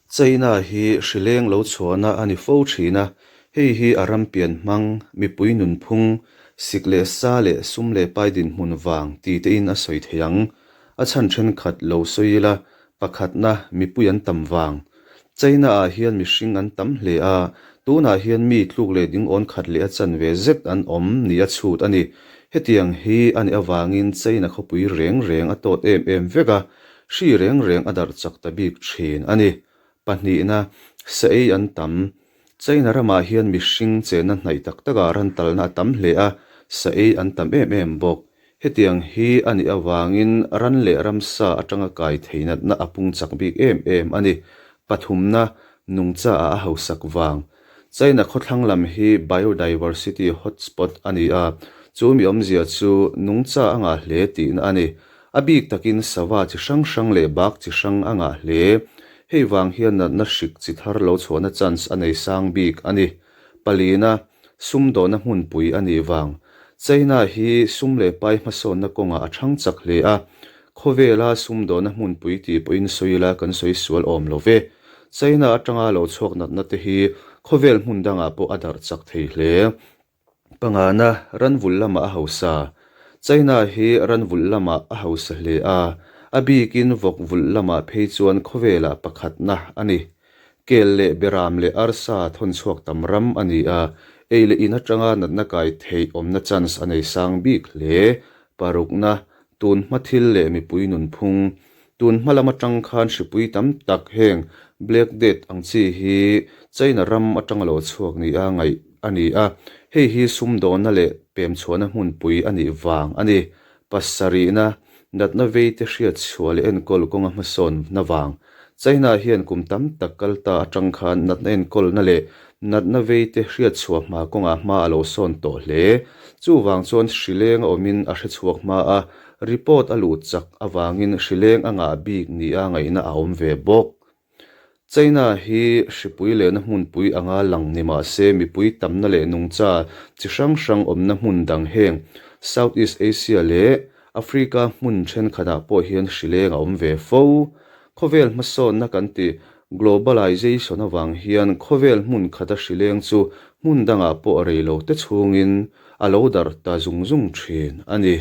China hi hrileng lo chhuahna a ni fo thin a, hei hi a ram pian hmang, mipui nunphung, sik leh sa leh sum leh pai dinhmun vang ti tein a sawi thei ang. A chhan thenkhat lo sawi ila, pakhatna mipui an tam vang. China-ah hian mihring an tam hle a, tunah hian mi tluk leh dingawn khat leh a chanve zet an awm nia chhut a ni. Hetiang hi a nih avangin China khawpui reng reng a tawt em em vek a, Hri reng reng a darh chak ta bik thin a ni. Pahnihna, sa ei an tam. China ramah hian mihring chenna hnaih tak takah ran talna a tam hle a, sa ei an tam em em bawk. Hetiang hi a nih avangin ran leh ramsa atanga kai thei natna a pung chak bik em em a ni. Pathumna, nungcha ah a hausak vang. China khawthlang lam hi biodiversity hotspot a ni a, chu mi awmzia chu nungcha a ngah hle tihna a ni. A bik takin sava chi hrang hrang leh bak chi hrang a ngah hle. Hei vang hian natna hrik chi thar lo chhuahna chance a nei sang bik a ni. Palina, sumdawhna hmunpui a nih vang. China hi sum leh pai hmasawnna kawngah a thang chak hle a. Khawvela sumdawhna hmunpui tih pawhin sawi ila kan sawi sual awm lo ve. China atanga lo chhuak natna te hi khawvel hmun dangah pawh a darh chak thei hle. Pangana, ranvulh lamah a hausa. China hi ranvulh lamah a hausa hle a, a bikin vawk vulh lamah phei chuan khawvelah pakhatna a ni. Kel leh beram leh arsa thawn chhuak tam ram a ni a, ei leh in atanga natna kai theih awmna chance a nei sang bik hle. Parukna, tun hma thil leh mipui nunphung. Tun hma lam atang khan hripui tam tak heng Black Death ang chi hi China ram atanga lo chhuak nia ngaih a ni a, hei hi sumdawnna leh pemchhuahna hmunpui a nih vang a ni. Pasarihna, natna veite hriat chhuah leh enkawl kawnga hmasawnna vang. China hian kum tam tak kal ta atang khan natna enkawlna leh natna veite hriat chhuah hma kawngah hma a lo sawn tawh hle. Chuvang chuan hrileng a awmin a hrechhuak hma a, Report a luh chak avangin hrileng a ngah bik nia ngaihna a awm ve bawk. China hi hripui lehna hmunpui anga lang ni mah se mipui tamna leh nungcha chi hrang hrang awmna hmun dang heng Southeast Asia leh Africa hmun thenkhatah pawh hian hrileng a awm ve fo. Khawvel hmasawnna kan ti globalization avang hian khawvel hmun khata hrileng chu hmun dangah pawh rei lo te chhungin a lo darh ta zung zung thin a ni.